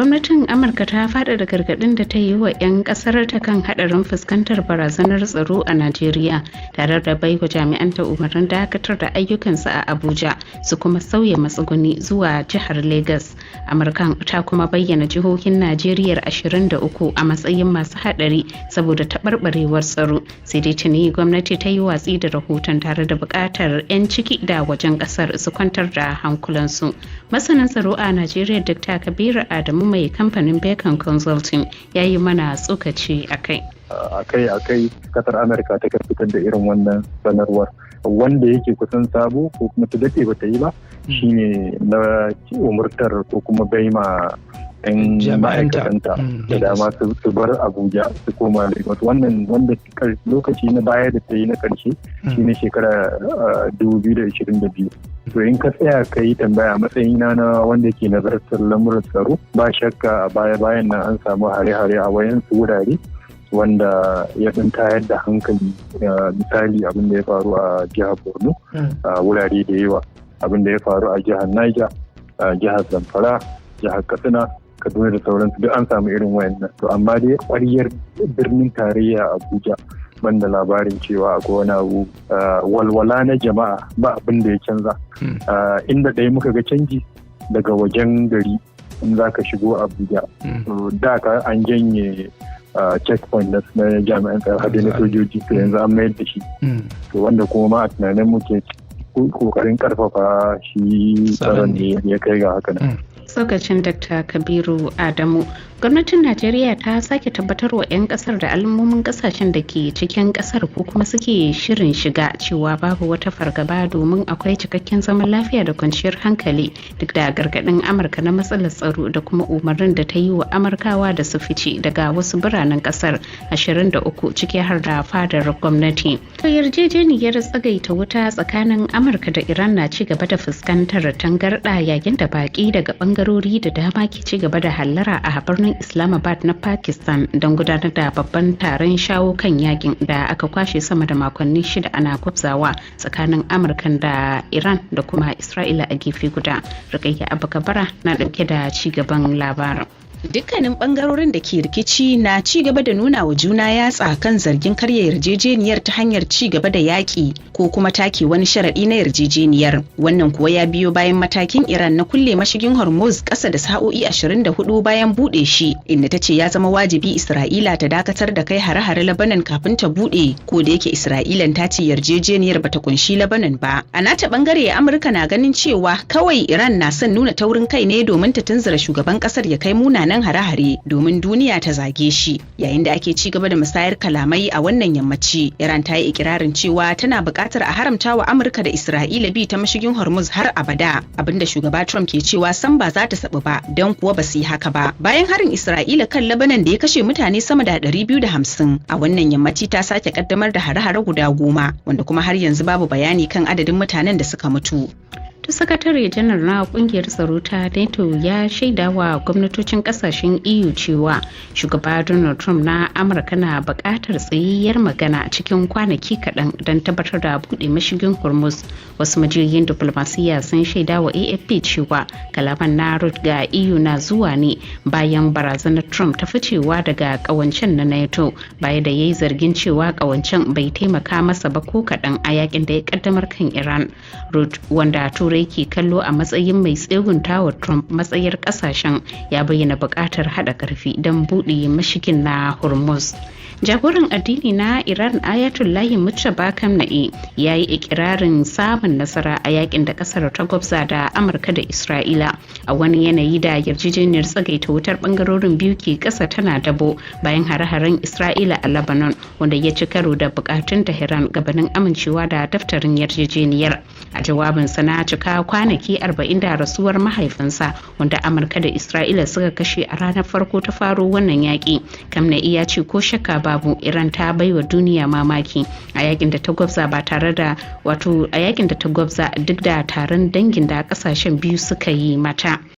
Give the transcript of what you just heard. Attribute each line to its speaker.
Speaker 1: Gwamnatin Amurka ta faɗaɗa gargaɗin da ta yi wa 'yan ƙasar ta kan haɗarin fuskantar barazanar tsaro a Najeriya, tare da baiwa jami'anta umarnin dakatar da ayyukansu a Abuja su kuma sauya matsuguni zuwa jihar Legas. Amurkan ta kuma bayyana jihohin Najeriya 23 a matsayin masu haɗari saboda taɓarɓarewar tsaro. Sai dai tuni gwamnati ta yi watsi da rahoton tare da buƙatar 'yan ciki da wajen ƙasar su kwantar da hankulansu. Masanin tsaro a Najeriya, Dr. Kabiru Adamu mai kamfanin Beacon Consulting, ya yi mana tsokaci a kai.
Speaker 2: Akai-akai kasar Amurka ta fitar da irin wannan sanarwar. Wanda yake kusan sabo ko kuma ta daɗe bata yi ba shine na umurtar ko kuma baima 'yan ma'aikatanta da dama su bar Abuja su koma Lagos. Wannan wanda lokaci na baya da ta yi na ƙarshe shine shekara 2022. To, in ka tsaya ka yi tambaya matsayina na wanda ke nazartar lamuran tsaro, ba shakka a baya bayan nan an samu hare-hare a wayansu wurare wanda ya ɗan tayar da hankali. Misali, abin da ya faru a jihar Borno, a wurare da yawa, abin da ya faru a jihar Niger, a jihar Zamfara, jihar Katsina, Kaduna da sauransu, duk an samu irin wayannan. To, amma dai ƙwaryar birnin tarayya Abuja, banda labarin cewa akwai wani abu. Walwala na jama'a ba abin da ya canza. Inda ɗaya muka ga canji, daga wajen gari in za ka shigo Abuja, da ka an janye checkpoint na jami'an tsaro hade na sojoji, to yanzu an mayar da shi. To, wanda kuma ma a tunanin muke kokarin karfafa shi tsaron ne ya kai ga haka nan.
Speaker 1: Tsokacin Dr. Kabiru Adamu. Gwamnatin Najeriya ta sake tabbatar wa 'yan kasar da al'ummomin kasashen da ke cikin kasar ko kuma suke shirin shiga cewa babu wata fargaba, domin akwai cikakken zaman lafiya da kwanciyar hankali, duk da gargadin Amurka na matsalar tsaro da kuma umarnin da ta yi wa Amurkawa da su fice daga wasu biranen kasar 23, ciki har da fadar gwamnati. To, yarjejeniyar tsagaita wuta tsakanin Amurka da Iran na ci gaba da fuskantar tangarɗa, yayin da baki daga bangarori da dama ke ci gaba da hallara a birnin Islamabad na Pakistan don gudanar da babban taron shawo kan yakin da aka kwashe sama da makonni 6 ana gwabzawa tsakanin Amurka da Iran da kuma Isra'ila a gefe guda. Rukayya Abba Kabara na dauke da ci gaban labarin.
Speaker 3: Dukkanin bangarorin da ke rikici na ci gaba da nuna wa juna yatsa kan zargin karya yarjejeniyar ta hanyar ci gaba da yaƙi ko kuma take wani sharaɗi na yarjejeniyar. Wannan kuwa ya biyo bayan matakin Iran na kulle mashigin Hormuz ƙasa da sa'o'i 24 bayan buɗe shi, inda ta ce ya zama wajibi Isra'ila ta dakatar da kai hare-hare Labanan kafin ta buɗe, ko da yake Isra'ilan ta ce yarjejeniyar bata kunshi Labanan ba. A nata bangare, Amurka na ganin cewa kawai Iran na son nuna taurin kai ne domin ta tunzura shugaban ƙasar ya kai munanan hare-hare domin duniya ta zage shi. Yayin da ake ci gaba da musayar kalamai a wannan yammaci, Iran ta yi ikirarin cewa tana buƙatar a haramta wa Amurka da Isra'ila bi ta mashigin Hormuz har abada, abinda shugaba Trump ke cewa san ba za ta sabu ba, don kuwa ba su yi haka ba. Bayan harin Isra'ila kan Lebanon da ya kashe mutane sama da 250, a wannan yammaci ta sake kaddamar da hare-hare guda 10, wanda kuma har yanzu babu bayani kan adadin mutanen da suka mutu.
Speaker 1: Ta sakatare janar na kungiyar tsaro ta NATO ya shaida wa gwamnatocin kasashen EU cewa shugaba Donald Trump na Amurka na bukatar tsayayyar magana cikin kwanaki kaɗan don tabbatar da buɗe mashigin Hormuz. Wasu majiyoyin diplomasiyya sun shaida wa AFP cewa kalaman na Rutte ga EU na zuwa ne bayan barazanar Trump ta ficewa daga kawancen na NATO, baya da ya yi zargin cewa kawancen bai taimaka masa ba ko kaɗan a yakin da ya kaddamar kan Iran. Rutte, wanda Turai ke kallo a matsayin mai tseguntawa Trump matsayar kasashen, ya bayyana buƙatar haɗa ƙarfi don buɗe mashigin na Hormuz. Jagoran addini na Iran, Ayatollahi Mujtaba Khamenei, ya yi ikirarin samun nasara a yakin da kasar ta gwabza da Amurka da Isra'ila, a wani yanayi da yarjejeniyar tsagaita wutar bangarorin biyu ke kasa tana dabo, bayan hare-haren Isra'ila a Lebanon wanda ya ci karo da bukatun Tehran gabanin amincewa da daftarin yarjejeniyar. A jawabinsa na cika kwanaki 40 da rasuwar mahaifinsa, wanda Amurka da Isra'ila suka kashe a ranar farko ta faro wannan yaƙi, Khamenei ya ce ko shakka babu Iran ta baiwa duniya mamaki a yakin da ta gwabza ba tare da, wato a yakin da ta gwabza duk da taron dangin da kasashen biyu suka yi mata.